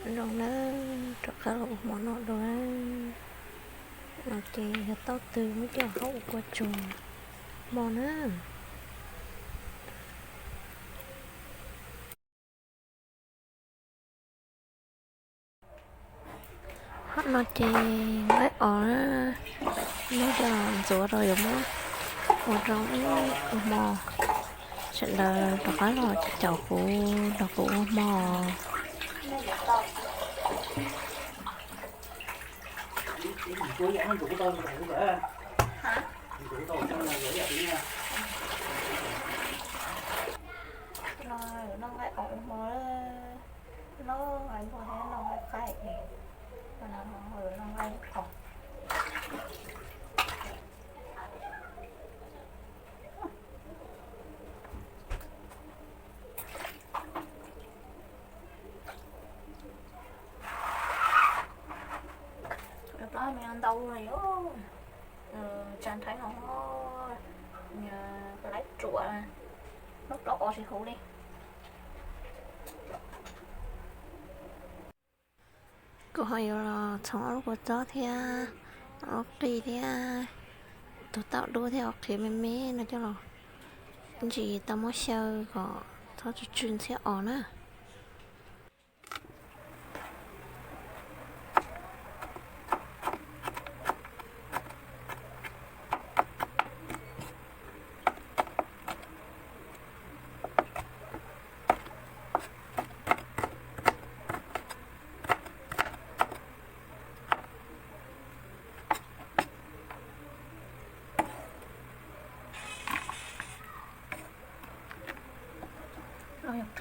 Zoo na, rov qab los ua hmo noj dua. No ces yog taub twg muab coj haub ua kua tsuag hmo na. Hom no ces nqaij os na, muab coj ntxuav rau yuav muab ua rau ua hmo. Sawv daws rov qab los caum kuv nrog kuv ua hmo. Noj nqaij os ua hmo, noj nqaij npua thiab noj nqaij qaib, noj nqaij os. Ntau, tsa nrhaib no, laib ruam, hnub plaub os tsis huv li. Kuv ho yuav los txhoov ob lub kua txob thiab ob lub qij thiab tus taub dub thiab ua qhiav me me no coj los ntsis tau muab xyaw kom txhob tsw tsw ntxhiab os na.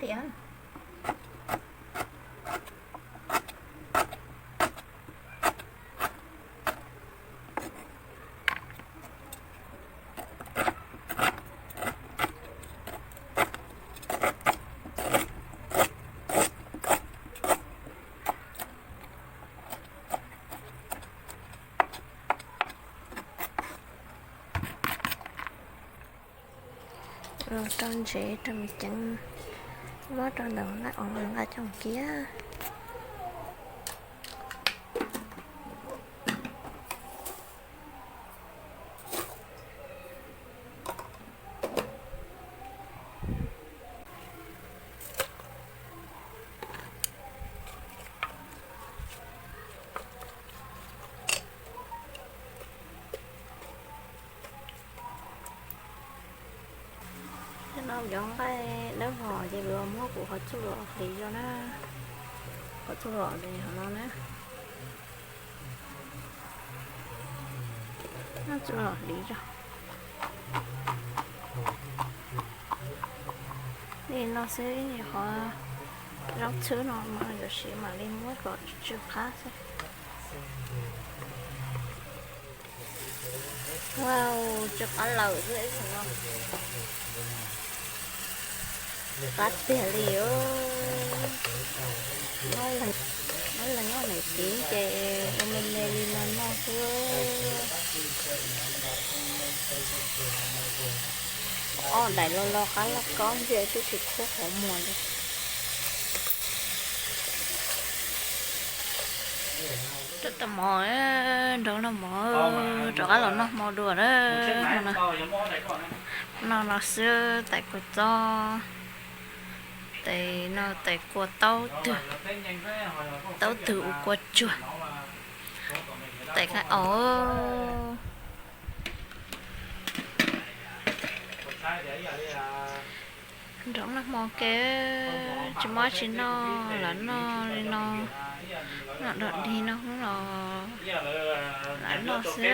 Qhiav. Los rau ntsev rau me ceev, muab rau ntawm nqaij os nqa coj mus kiab. Cov no cov nqaij dawb vog ces kuv muab kuv qhov txuj los hliv zog na, qhov txuj los ces qhov no na, muab txuj los hliv zog. Li no xwb, qhov zaub txhwb no mas yuav siv mam li muab kom tsw qab xwb. Wow, tsw qab lawm xwb no. Qab tiag li. Muab leej ob niam txiv ces ua me me li no noj xwb. Ob daim los los qab loj kob ntsia twb tsis khuab qhov muag li. Rau tau mov, nrog noj mov, rov qab los noj hmo dua na. No no xwb, tais kua txob, tais no tais kua taub twg, taub twg ua kua tsuag, tais nqaij os. Nrog noj hmo ke, tsis muaj tsis noj, lam noj li no, noj dog dig no los lam noj xwb.